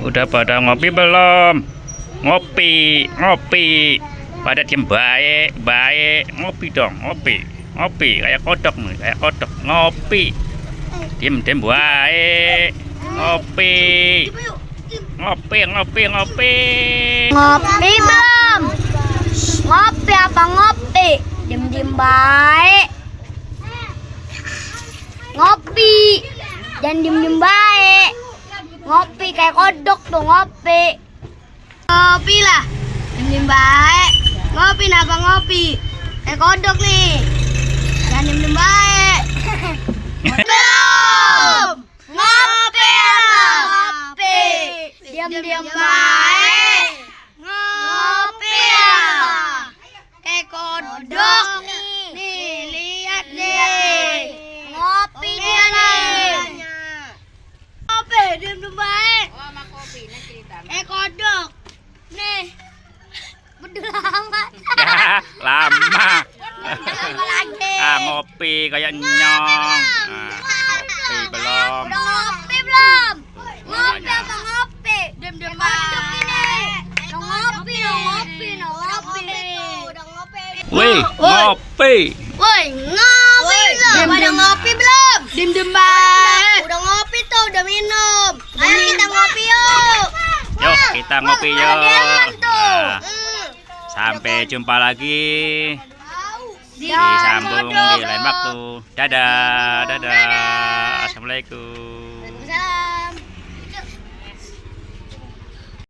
Udah pada ngopi belum? Ngopi, ngopi. Pada diem baik, baik. Ngopi dong, ngopi. Ngopi kayak kodok nih, kayak kodok. Ngopi. Diem baik. Ngopi. Ngopi, ngopi, ngopi. Ngopi belum? Ngopi apa ngopi? Diem baik. Ngopi. Dan diem baik. Ngopi kayak kodok tuh ngopi. Ngopi lah. Diem baik. Ngopi napa ngopi? Kayak kodok nih. Dan diem baik. Belum. Ngopi apa? Ngopi. Diem baik. Ngopi ya. Kayak kodok. Nih, lihat nih. Ngopi dia nih. Ngopi, diem baik. Oh, sama kopi nih cerita. Kayak kodok. Nih. Betul amat. Ya, lama. Apa lagi? Ngopi kayak nyong. Ngopi belum. Udah ngopi belum? Ngopi apa ngopi? Diem kodok ini. Udah ngopi, udah ngopi, udah ngopi. Udah ngopi. Wih, ngopi. Woi, ngopi belum? Pada ngopi belum? Diem baik. Udah ngopi tuh, udah minum. Ayo kita ngopi yuk. Yuk, kita ngopi yuk. Tuh. Nah, sampai jumpa lagi. Di Disambung di lain waktu. Dadah, dadah. Assalamualaikum.